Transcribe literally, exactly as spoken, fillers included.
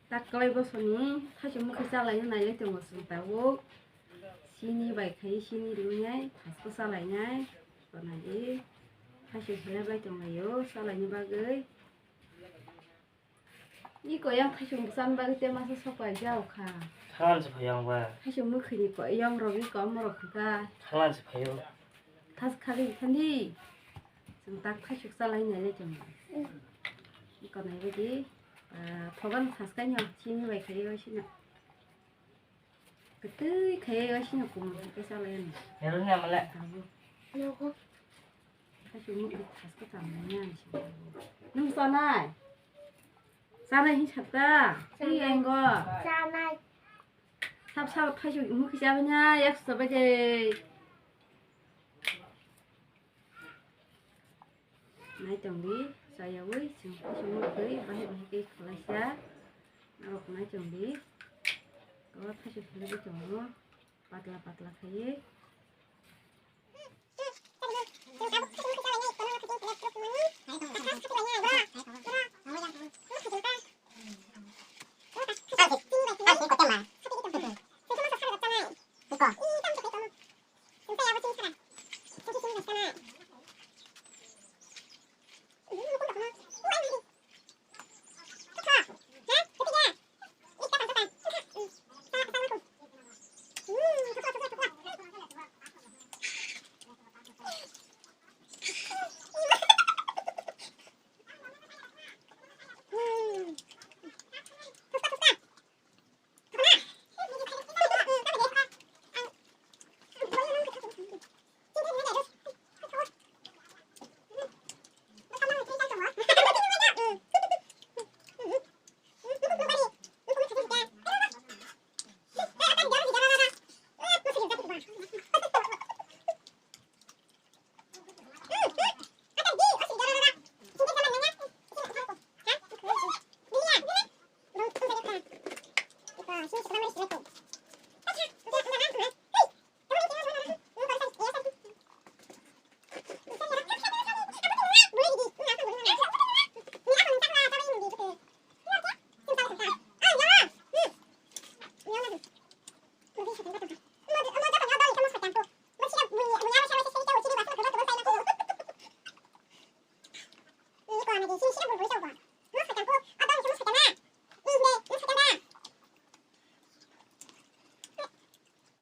Tak kwlai bosoni thaisong mwkhwi chalaina nailai tongo chwng tabuk. Sini bai khai sini rwnai thasko chalainai. Tonai di thaisong khelai bai tonglaio chalaini bagwi. Ni koyang thaisong bwchan bagwi te masa sopai jao kha. Salan se phayang ba. Thaisong mwkhwini koyang rogwi kom rok kha. Salan se phayo. Thas khali khandi. Chwng tak thaisok chalai nai le chwng. Ni konai bidi. Thogan thas kai nyang chini bai khai bai sina. Ketui khai bai sina kum ke chalai ni. Hero ni amale. Thaisok mwkhwi thasko cham nai ni. Nung sanai. Sanai hin sakta. Hi engo. Sanai. Sap sap thaisok mwkhwi chabanya yakso baje. Nai tongdi, chayawi chwng thaisok mwkhwi bahai bahai khe khwlaisa. Norok nai tongdi. Kawar thaisok khwlaiwi tongo. Patla patla khaiwi.